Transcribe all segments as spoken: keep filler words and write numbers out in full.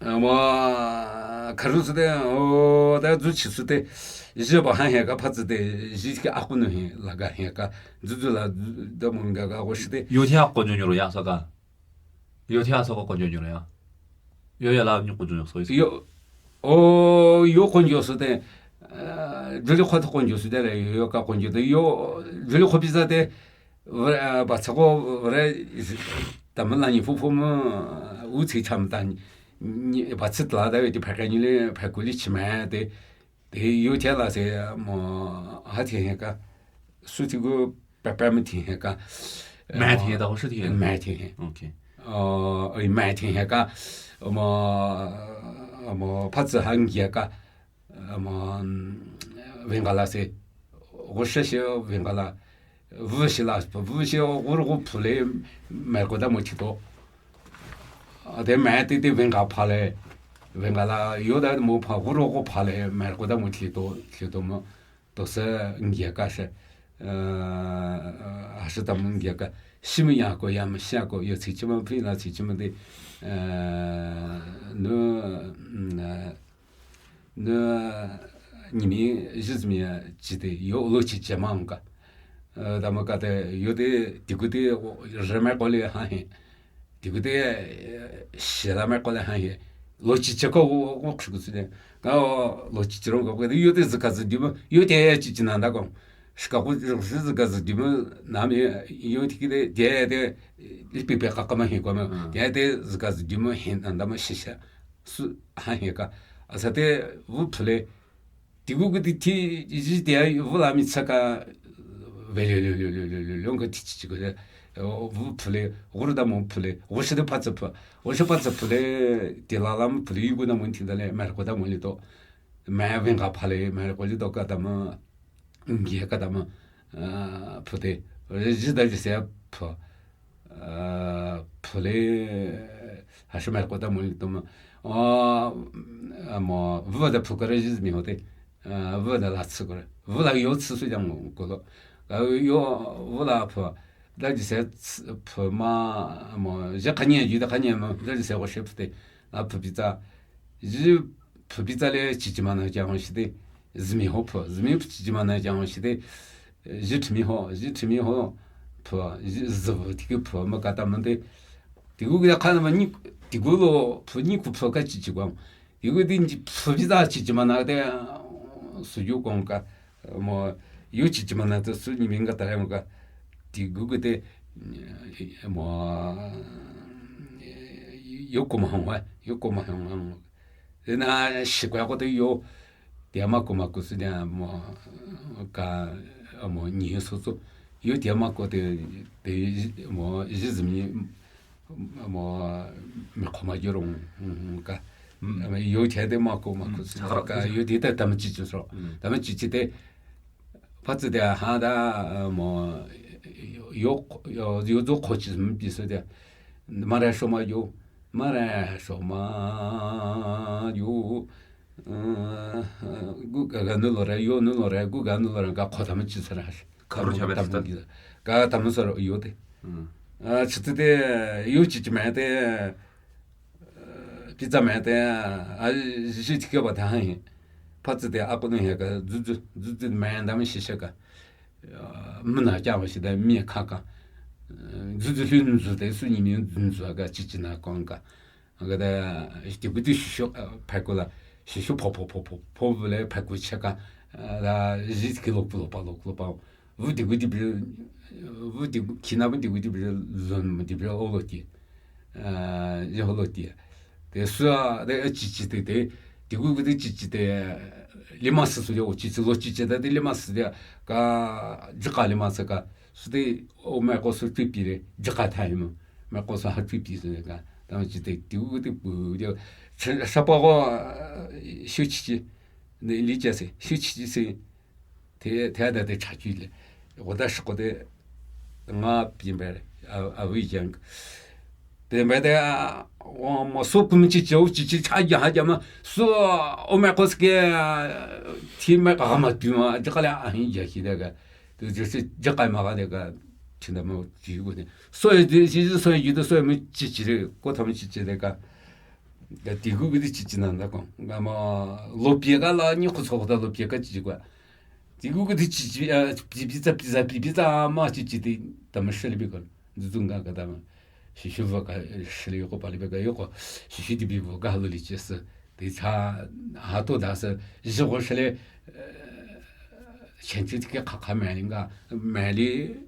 Ama, kharü süte, o, ta zu chi süte, ji ba han he ka pha süte, ji ki aku nu he, la ga he ka, zu zu la, da mun ga ga go süte. Yo thia ko nyo nyo ya sa ka. Yo thia sa ko nyo nyo ya. Yo ya la nyo ko nyo so. Yo, o, yo ko nyo süte, eh, ju li ko ko nyo süte le, yo ka ko nyo de, yo, ju li ko bi sa te, Vre, ba tsako vre, tamla ni fu fu mo, u tsi cham ta ni, ba tsi tla da ti pha ka ni le, pha ku li chi ma te, te yo tia la se mo, ha ti he ka, su ti gu, pa pa mo ti he ka. Ma ti he da, ho su ti he. Ma ti he. Okay. O, ma ti he ka, mo, mo, pa tsi ha ngi ka, Ama, vengala se, goshe she vengala, vushila, vushe guru gu phule, merko da mo chito. Ade ma ti ti venga phale, vengala, yoda mo pha guru gu phale, merko da mo chito, chito mo, to se ngia ka she, eh, ha she tam ngia ka, shimi ya ko, ya ma sha ko, yo chi chi ma phi la chi chi ma de, eh, no, mm, eh, Nü, nimi, jizmi, jide, yo, lo chi chi ma nga. Eh, dama ka te, yo de, digu de, reme kole ha he. Digu de, eh, shela me kole ha he. Lo chi chi ko, wo, wo, kushu kushu de. Ka, lo chi chi ro ko, yo de zika zidi mo, yo de chi chi nanda ko. Shika ko, zika zidi mo, nami, yo tiki de, de, de, lipi pe ka ka ma he ko ma. Mm. De, de, zika zidi mo, he nanda mo shisha. Su, ha he ka. Asa te, vu phule. Digu gu di ti, ji de, vu la mi tsaka, ve le, le, le, ka ti chi chi ko de. Vu phule, guru da mo phule, gushe de pa tsa phu, gushe pa tsa phule, di la la mo phule, yugu da mo ti da le, mer ko da mo le to. Ma venga phale, mer ko le to ka da mo, ngi ka da mo, ah, phu de. Ji da ji se phu. Phule, ha shi mer ko ta mo ni to ma. Ah, mo, vü da phu kare ji mi ho te. Ah, vü da la tsu kare. Vü la yo tsu su jang ko lo. Ka yo, vü la phu. Da ji se phu ma, mo, je kanye, ju da kanye mo, da ji se wo she phu te. La phu pi ta. Ji phu pi ta le chi chi ma na jang shi te. Zimi ho phu, zimi phu chi chi ma na jang shi te. Ji thimi ho, ji thimi ho, phu, ji zivu tiki phu, ma ka ta mande. Digu ya ka ma ni, digu lo, phu ni ku phu ka chi chi kwang. Digu di ni phu bi za chi chi ma na de, su yu kong ka, mo, yu chi chi ma na de su ni ming ka ta mo ka. Digu gu de, mo, yu ko ma hong wa, yu ko ma hong wa. Ena, shi kwa ko de yo, Tia ma ko ma ko si nia mo ka, mo, ni so so. Yo tia ma ko te, te mo, ji zi mi, mo, mi ko ma yo rong, ka. Yo tia te ma ko ma ko si ka, yo tia te tam chi chi so. Tam chi chi te, pa zi tia ha da, mo, yo, yo, yo zo ko chi mi pi so tia. Ma ra so ma yo, ma ra so ma yo. Gu ga ga nü lo re, yo nü lo re, gu ga nü lo re, ka kho tam chi sa ra. Ka ro cha be tam ta. Ka tam sa ro yo te. Chi te te, yo chi chi me te, pi za me te, a, ji chi ke ba ta ha. Pa zi te a ko nü he ka, zu zu, zu zu me ndam shi she ka. Mü na cha ba shi da mi ka ka. Zu zu lun zu te su ni mi zu zu ka chi chi na kong ka. Nga da, digu di shisho, phaku la, shisho pho, pho, pho, pho, pho, le phaku chaka, da, ji ki lo, lo pa, lo, lo pa. Vu digu di bi, vu digu, kina vu digu di bi, zon di bi, o lo ti. Ji ho lo ti. De su, de, chi, chi, de, de, digu gu de chi, chi, de, lima si su yo, chi, chi, lo, chi, chi, de, de, lima si de, ka, ji ka lima si ka. Su de, o me ko su ti pi de, ji ka ta mo. Mei ko sa ha tui pi se ka, ta ma chi te, tiu te pu de, sa pa ko, shu chi chi, ne li cha se, shu chi chi se, te, te da te cha chi le. Wo da shi ko de, nga pi mbe, a, a wi jang. Te mbe de, a, wo mo so kum chi chi, o chi chi cha ja ha ja ma, so, o me ko ske, ti me ka ma tu ma, ja ka le a hin ja chi de ka. Tu chi si, ja ka ma ka de ka, chi da mo chi ko de. Soy de, chi, soy ji de, soy mi chi chi de, ko ta mi chi chi de ka. Tigu kedi chi chi nang da kong. Nga ma lo pie ka la ni khu so da lo pie ka chi chi kwa. Tigu kedi chi chi, a, pi pi za pi za pi pi za ma chi chi ti ta ma shili bi kong. Zu zu nga ka da ma. Shishu va ka shili yoko pa li bi ka yoko. Shishu di bi va ka lo li chi se. Ti cha ha to da se. Ji ko shili, eh, chen chi ti ke kha kha ma li nga. Ma li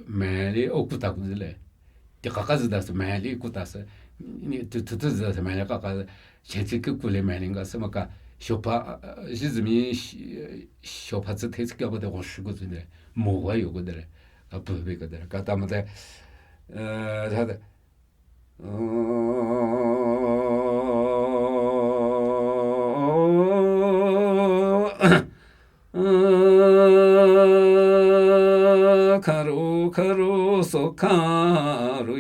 Meli o kuta kuzile. Ti kaka zida se meli kuta se. Ni tu tu tu zida se meli kaka. Chenchi ke kule meli nga se maka. Shopa, jizimi shopa tse te tse kya de goshi kuzile. Mo wa yo kudele. Apu be kudele. Kata mate. Eh, Kharo kharo so kharo i.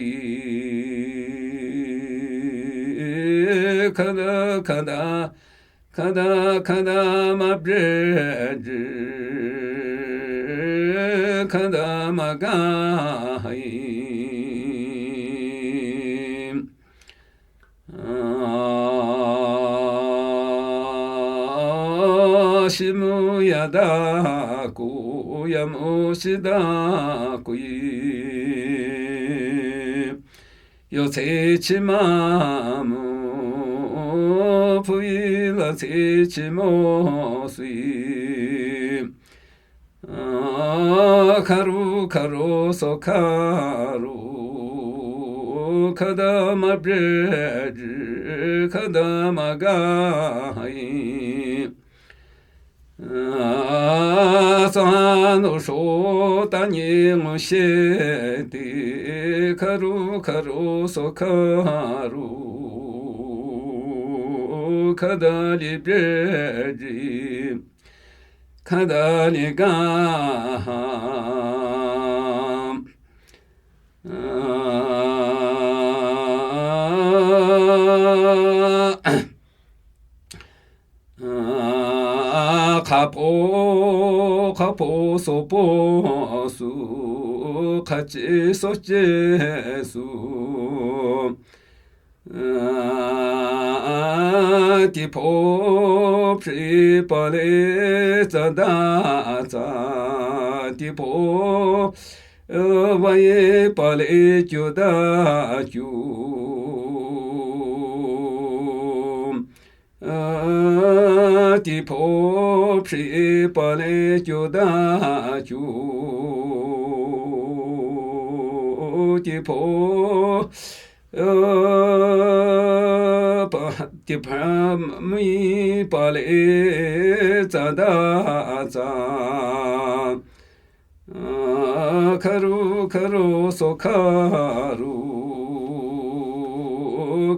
Khada khada khada khada ma bre ji. Khada ma ga hai. Shimu yada ku yamu shida ku yi. Yo tse chi ma mu pui la tse chi mo sui. Kharo kharo so kharo khada ma bre ji khada ma ga hai. Sa no sho ta ni ngo she ti kharo kharo so kharo khada li bre ji. Khada ni ga ha. Khapo khapo so po su khachi so chi su. Ti pho pri pa le tsa da tsa ti pho va ye pa le kyu da kyu. Ti pho pri pa le kyu da kyu. Ti pho pa ti pha mi pa le tsa da tsa. Kharo kharo so kharo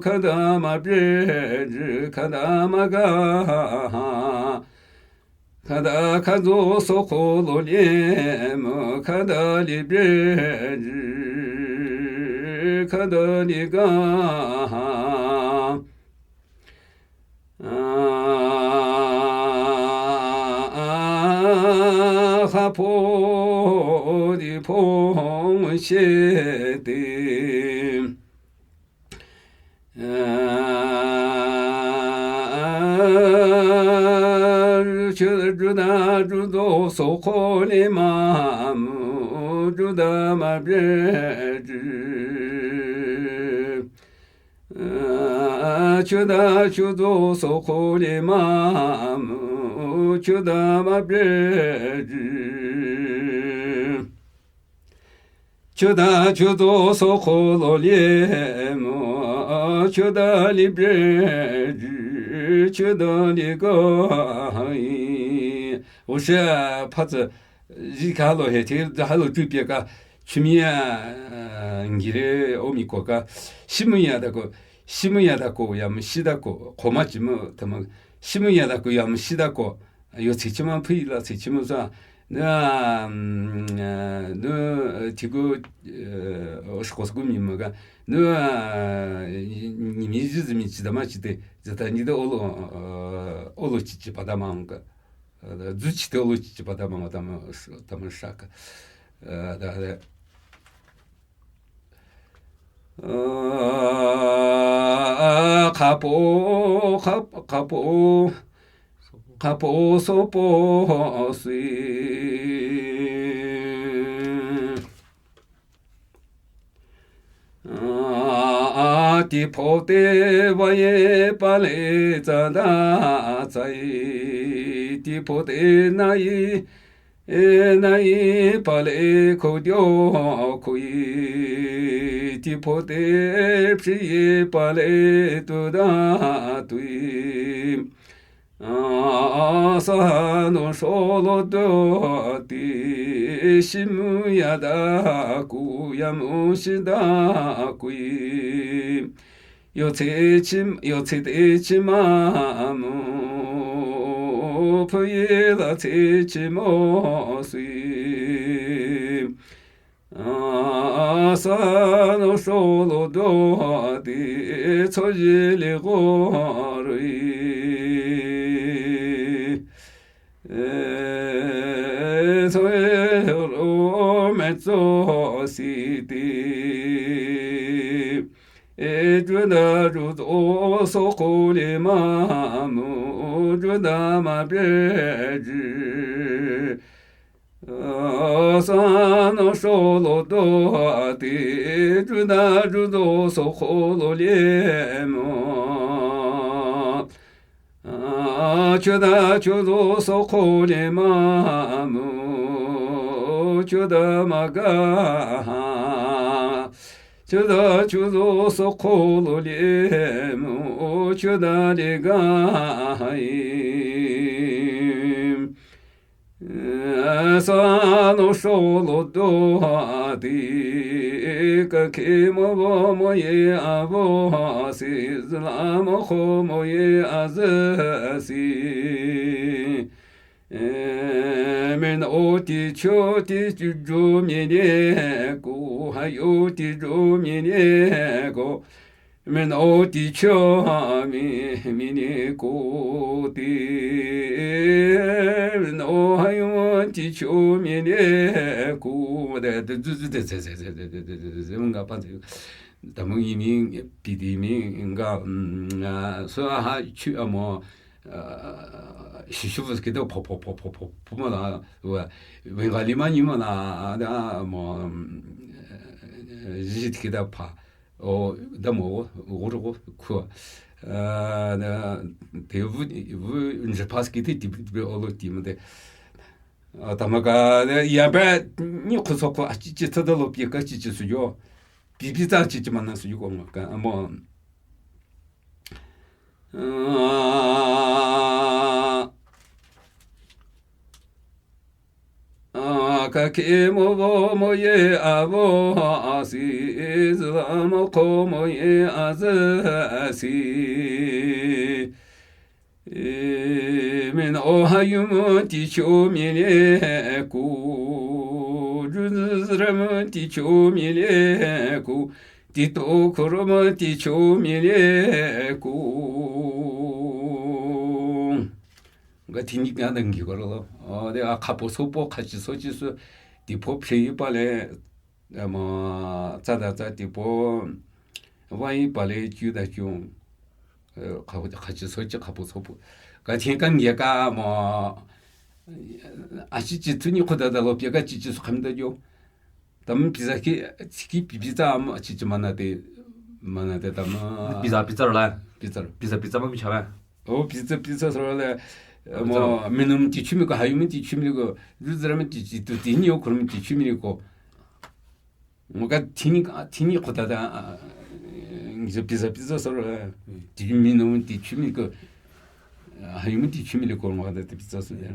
khada ma bre ji khada ma ga ha. Khada khazo so kho lo le mu khada li bre ji khada li ga ha. Khapo di pho ngo she ti. Juda judo so kho le ma mu juda ma bre ji. Juda judo so kho le ma mu juda ma bre ji. Juda judo so kho lo le mu juda li bre ji juda li ga hai. O she pa tse ji ka lo he te da ha lo ju pie ka. Chimi ya ngi re o mi ko ka. Shimu ya da ko. Shimu ya da ko ya mu shi da ko. Ko ma ji mu ta ma. Shimu ya da ko ya mu shi da ko. Yo tse chi ma phi la tse chi mu sa. Na, nu, ti gu, o shi ko su gu mi ma ga. Nu, ni mi ji zi mi chi da ma chi te. Zi ta ni de o lo, o lo chi chi pa da ma ka. Zu chi te o lo chi chi pa da ma ta ma, ta ma sha ka. Da, da. Khapo, khap-, khapo, khapo sopo sui. A, a, ti pho te wa ye pa le tsa da tsai. Ti pho te na yi, e na yi pa le ko dio ko yi. Ti pho te psi yi pa le tu da tu yi. A, sa no so lo do ti, shi mu ya da ku, ya mu shi da ku yi. Yo tse chi, yo tse te chi ma mu, phu yi la tse chi mo sui. A, sa no so lo do ti, cho yi li go rui. E, cho yi lo me cho si ti. E, ju da ju zo so ko li ma mu, ju da ma bie ji. A, sa no so lo do ti, ju da ju zo so ko lo li mo. A, ju da ju zo so ko li ma mu, ju da ma ga ha. Ju da ju zo so ko lo li mu, ju da li ga ha yi. Sa no so lo do ti, ka ki mo vo mo ye a vo si, zi la mo ko mo ye a zi si. E, mi no ti cho ti ju ju mi ni ko, ha yo ti ju mi ni ko. Mi no ti cho mi, mi ni ko ti, mi no ha yo ti cho mi ni ko. De, de, zu, zu, de, ze, ze, nga pa ze. Da mo yi mi, pi di mi, nga, mm, a, so ha chu a mo, a, shi shu fu ki do po, po, po, po, po, po mo la, wa, wen ga li ma ni mo la, da mo, mm, ji ki da pa. O, da mo, o, o, o, ku. A, da, te vu, vu, nje pas ki te, ti, ti, o lo ti mo de. A, da ma ka, da, ya ba, ni ko so ko, a, chi, chi, ta da lo pi ka, chi, chi su yo. Pi, pi, ta, chi, chi, ma na su yo ko ma ka, a, mo. A, A, ka ki mo vo mo ye a vo a si, zi la mo ko mo ye a zi si. E, mi no ha yu mo ti cho mi le ko, ju zi zi ra mo ti cho mi le ko, ti to ko ro mo ti cho mi le ko. Nga thini nga dang gi ko lo. O, de a khapo sopo khachi sochi su, ti pho phri pa le, e, mo, tsa da tsa ti pho, wa yi pa le chu da chu. E, kha, khachi sochi khapo sopo. Ka thini ka ngi ka mo, a chi chi tu ni ko da da lo pi ka chi chi su kham da jo. Tam pizza ki, ki pi-, pizza am chi chi mana te, mana te tam. Pizza, pizza la. Pizza. Pizza, pizza ma mi cha la. O, pizza, pizza so la. Pizza. Mo, minum ti chumi ko, hayum ti chumi ko, ruzram ti chi tu ti ni o kurum ti chumi ko. Mo ka thini, thini ko da da, a, pizza, pizza so la. Hmm. Ti minum ti chumi ko, hayum ti chumi ko mo da te pizza so la.